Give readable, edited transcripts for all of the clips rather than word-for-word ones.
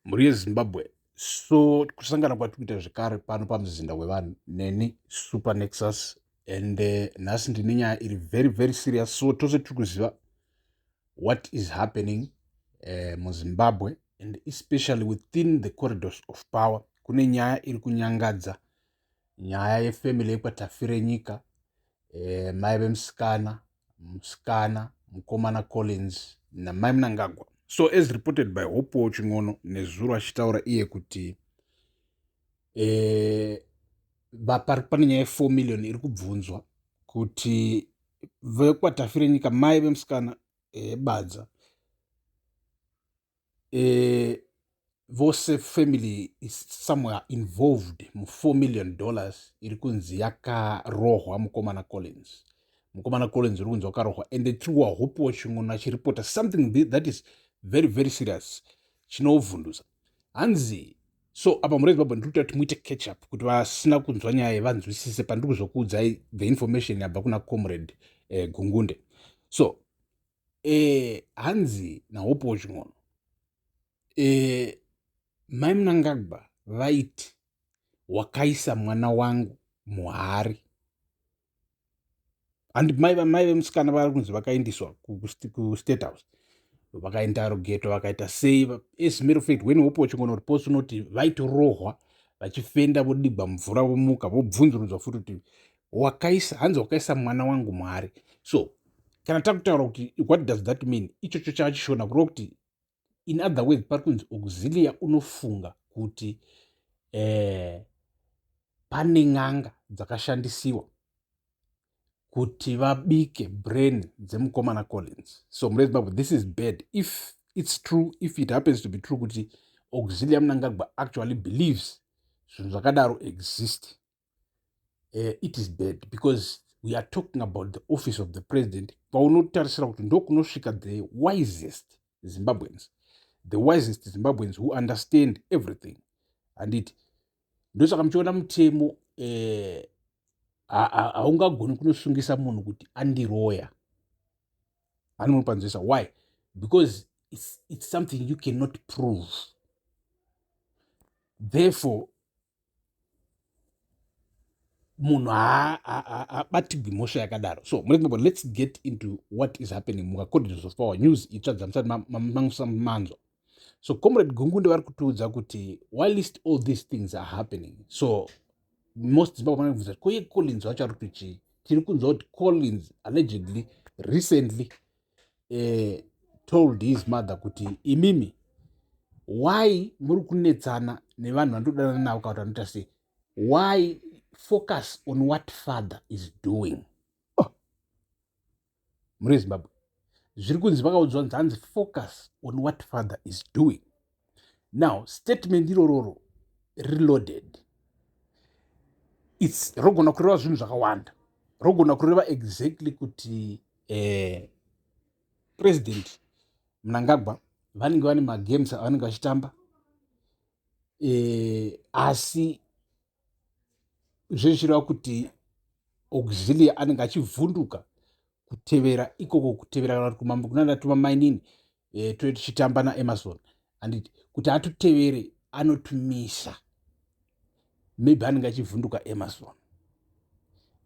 Mhuri yeZimbabwe, so kusangana kwatiri kuita zvekare pano pamuzinda wevanhu neni Super Nexus and nhasi ndine nyaya iri very very serious. So tose tiri kuziva what is happening muZimbabwe and especially within the corridors of power. Kune nyaya iri kunyangadza, nyaya yefamily yekwaTafirenyika, mai vemusikana, musikana, mukomana Collins namai Mnangagwa. So as reported by Hopewell Chin'ono nezuro achitaura iye kuti pane nyaya ye4 million iri kubvunzwa kuti vekwaTafirenyika, mai vemusikana, Badza, vose family is somewhere involved mu$4 million iri kunzi yakarohwa mukomana Collins. Mukomana Collins uri kunzi wakarohwa, and tiri waHopewell Chin'ono achiripota something that is very very serious, chinovhundusa. Hanzi so apa, muri Zimbabwe, ndiri kuita kuti muite catch up kuti vasina kunzwa nyaya vanzwisise pandiri kuzokuudzai the information yabva kuna Comrade Gungunde. So hanzi naHopewell Chin'ono, mai Mnangagwa vaiti, "Wakaisa mwana wangu muhari." Handi mai vemusikana vari kunzi vakaendeswa kuState House, vakainterrogatwa, vakaita sei. As matter of fact, when Hopewell Chin'ono reports unoti vaitorohwa vachifenda, vodigwa mvura, vomuka, vobvunzurudzwa futi kuti wakaisa, hanzi, "Wakaisa mwana wangu muhari." So kana takutaura kuti what does that mean, ichocho chavachishona kureva kuti, in other words, pari kunzi Auxilia unofunga kuti pane n'anga dzakashandisiwa kuti vabike brain dzemukomana Collins. So mune Zimbabwe, this is bad if it's true, if it happens to be true kuti Auxilia Mnangagwa actually believes zvinhu zvakadaro exist. It is bad because we are talking about the office of the president, kwaunotarisira kuti ndokunosvika the wisest Zimbabweans, the wisest Zimbabweans who understand everything, handiti? Ndosaka muchiona mutemo haungagoni kunosungisa munhu kuti andiroya, anonopanzwisa. Why? Because it's something you cannot prove. Therefore munhu haabatigwi mhosva yakadaro. So mune, let's get into what is happening mumacorridors of power, news itsva dzamusati manzwa. So Comrade Gungunde vari kutiudza kuti whilst all these things are happening, so most Zimbabwe vanobvunza kuti koye Collins wacho ari kuti chii? Tiri kunzwa kuti Collins allegedly recently told his mother kuti, "Imimi, why muri kunetsana nevanhu vandodanana navo kana kuti vanoita sei? Why focus on what father is doing?" Oh. Muri Zimbabwe, zviri kunzi vakaudzwa nzi, hanzi, "Focus on what father is doing." Now statement irororo reloaded, it's rogona kureva zvinhu zvakawanda. Rogona kureva exactly kuti President Mnangagwa vanenge vane magames avanenge vachitamba, asi zvezvichireva kuti Auxilia anenge achivhunduka kutevera ikoko, kutevera kana kuti kumambo kunandatuma mainini, tove tichitamba naAmazon, handiti? Kuti atotevere anotumisa, maybe anenge achivhunduka Amazon,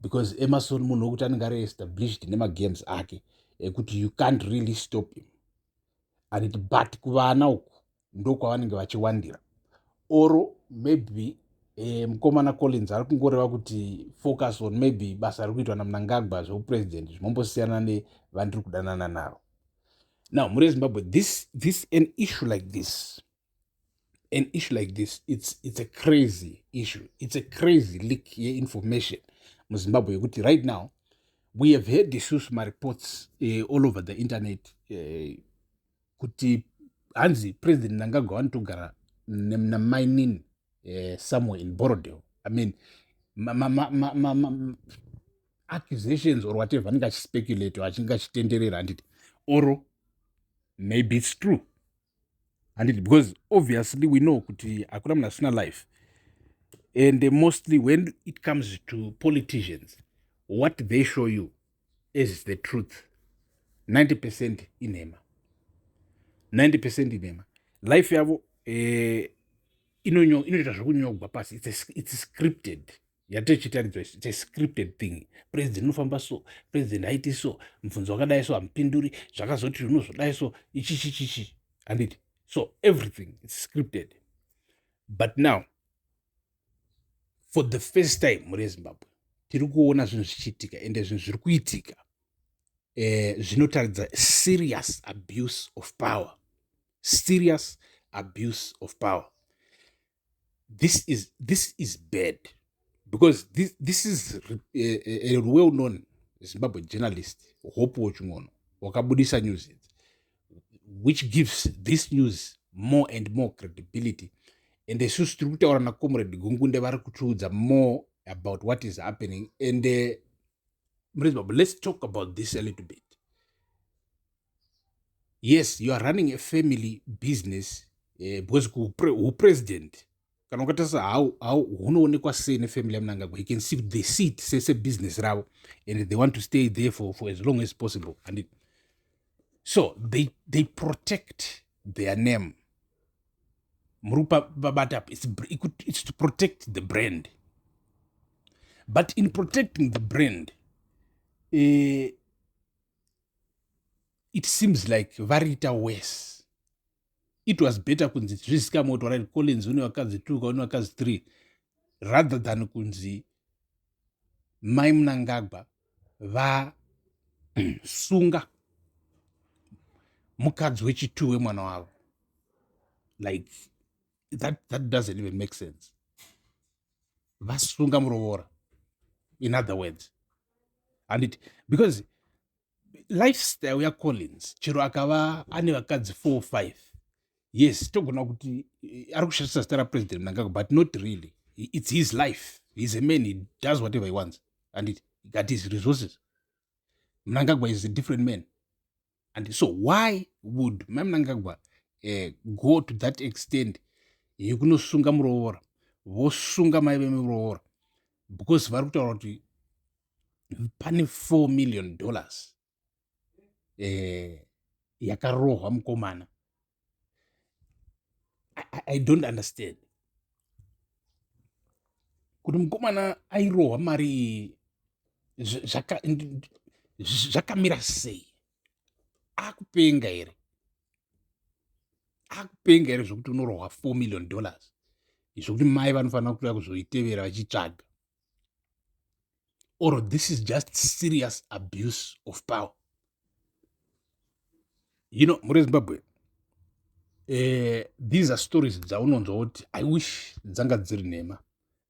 because Emerson munhu wekuti anenge ari established nemagames ake ekuti you can't really stop him, handiti? But kuvana uku ndokwavanenge vachiwandira. Or maybe mukomana Collins ari kungoreva kuti focus on maybe basa riri kuitwa naMnangagwa zveupresident, zvinombosiyana nevandiri kudanana navo. Now muri Zimbabwe, this an issue like this, an issue like this, it's a crazy issue, it's a crazy leak yeinformation muZimbabwe yekuti right now we have heard isusu mareports all over the internet kuti hanzi President Mnangagwa vanotogara namainini somewhere in Borrowdale. I mean, ma accusations or whatever anenge achispeculate, achinge achitenderera, handiti? Or maybe it's true, handiti? Because obviously we know kuti hakuna munhu asina life, and mostly when it comes to politicians, what they show you is the truth 90% inhema, 90% inhema. Life yavo Inoita zvekunyogwa pasi. It's scripted. Yatichitaridzwa, it's a scripted thing. President unofamba so, president haiti so, mubvunzo wakadai so hamupinduri, zvakazoti unozodai so, ichichichichi, handiti? So everything is scripted. But now, for the first time muri yeZimbabwe, tiri kuona zvinhu zvichiitika, ende zvinhu zviri kuitika zvinotaridza serious abuse of power, serious abuse of power. This is bad because this is a well known Zimbabwe journalist, Hopewell Chin'ono, wakabudisa news idzi, which gives this news more and more credibility. And isusu tiri kutaura naComrade Gungunde, vari kutiudza more about what is happening. And Zimbabwe, let's talk about this a little bit. Yes, you are running a family business, because upresident, kana ukatarisa how hunoonekwa sei nefamily yaMnangagwa, you can see they see it sebusiness ravo and they want to stay there for as long as possible. And so they protect their name. Muri kubata? It's to protect the brand. But in protecting the brand, it seems like variita worse. It was better kunzi zvizikamwe kuti, alright, Collins une vakadzi two, kaune vakadzi three, rather than kunzi mai Mnangagwa vasunga mukadzi wechi2 wemwana wavo. Like, that doesn't even make sense. Vasunga muroora, in other words, handiti? Because lifestyle yaCollins, chero akava ane vakadzi 4, 5, yes, togona kuti ari kushandisa zita raPresident Mnangagwa, but not really. It's his life. He's a man, he does whatever he wants and he got his resources. Mnangagwa is a different man. And so why would mai Mnangagwa go to that extent yekunosunga muroora, vosunga mai vemuroora, because vari kutaura kuti pane $4 million yakarohwa mukomana? I don't understand kuti mukomana airohwa mari iyi zvakamira sei. Akupenga here? Akupenga here zvokuti unorohwa $4 million, zvokuti mai vanofanira kutoya kuzoitevera vachitsvaga? Or this is just serious abuse of power. Muri Zimbabwe, these are stories dzaunonzwa kuti I wish dzanga dziri nhema,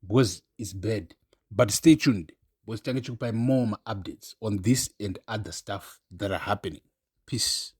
because it's bad. But stay tuned, because tange chikupai more updates on this and other stuff that are happening. Peace.